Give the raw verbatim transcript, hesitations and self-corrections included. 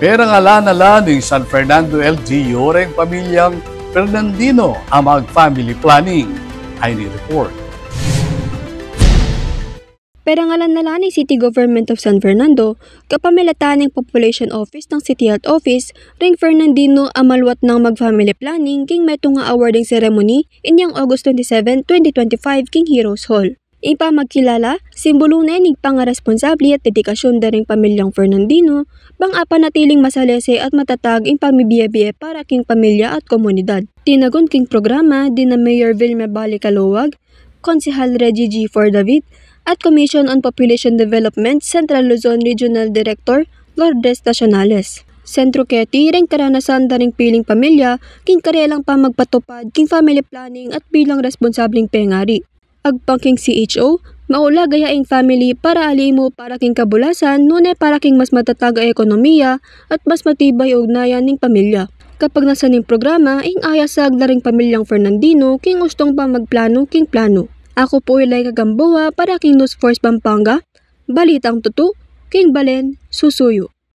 Perangalan na la ning San Fernando L G U reng pamilyang Fernandino a mag-family planning. Ay ni report. Perangalan na la ning City Government of San Fernando kapamilatan ning Population Office nang City Health Office reng Fernandino a maluat nang mag-family planning king metung a awarding ceremony inyang August twenty-seven, twenty twenty-five king Heroes Hall. Ing pamagkilala, simbulu ne ning pangaresponsable at dedikasyon da reng pamilyang Fernandino bang apanatiling masalese at matatag ing pamibie-bie para king pamilya at komunidad. Tinagun king programa dina Mayor Vilma Balicaluag, Konsehal Reggie G. Fordavid, at Commission on Population Development Central Luzon Regional Director Lourdes Nacionales. Sentro keti reng karanasan da reng piling pamilya king karelang pamagpatupad king family planning at bilang responsableng pengari. Agpang king C H O, maulaga ya ing family para ali mu para king kabulasan, nune para king mas matatag a ekonomiya at mas matibay a ugnayan ning pamilya. Kapagnasan ning programa, ing ayasag da reng pamilyang Fernandino king ustung pamagplano king plano. Aku pu i Laika Gamboa para king News Force Pampanga, balitang tutu king balen susuyu.